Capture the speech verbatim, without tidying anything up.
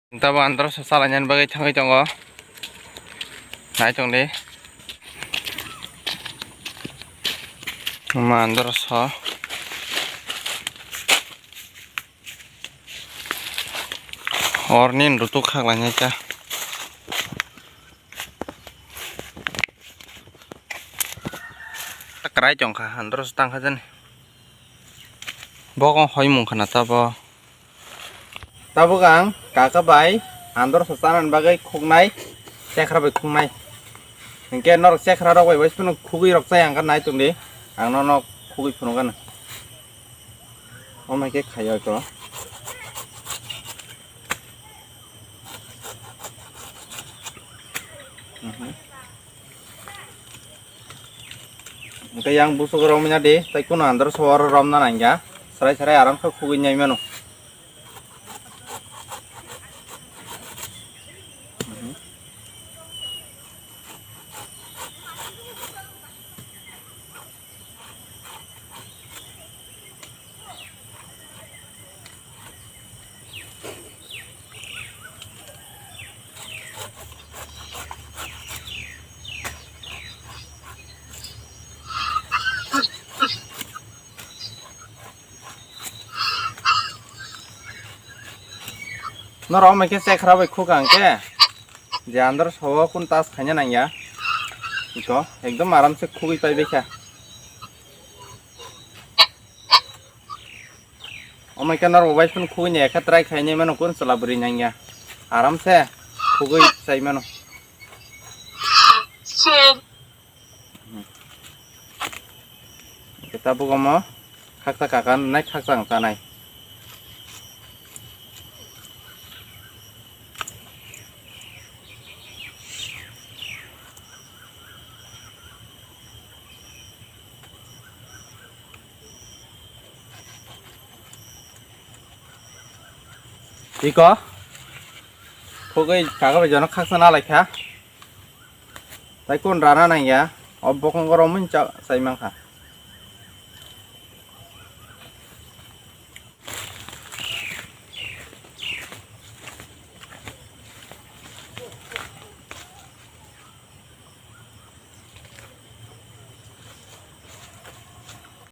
Tabo andro so salainani bagwi thangwi tongo. Nai tong di. Ma andro so. Orni rutuk khaklainai ta. Kwrai tongkha, andro se tangkha jani. Bokong hoimung khana tabo. Tabuk ang kaka bai andro se chanani bagwi khuknai, chekra bai khuknai. Hinkhe norok chekra rok bai bai phano khugwi rok chai ang kha nai tongdi. Ang nono khugwi phunukgano. Omo hai khe khaio eko. Mhm. Hwnkhe yang busugo romya di, tei kuno andro so oro romna nangya. Srai srai aram khe khugwi nai mano. Mhm. Norok mai khe chekra bai khuk ang khe. Je andro sobo kun tas khaina nangya. Iko ekdom aram se khugwi pai baikha. Omo khe norok bai phano khugwi ni ekha try khainai mano kun chwla bwrwi nangya. Aram se khugwi chai mano. Kita bugomo khaksa kaka nai khaksa ang chanai. Iko. Khugwi kaka bai jono khaksa nalaikha. Tai kun rana nangya. O bokong oro mun cha sai mankha.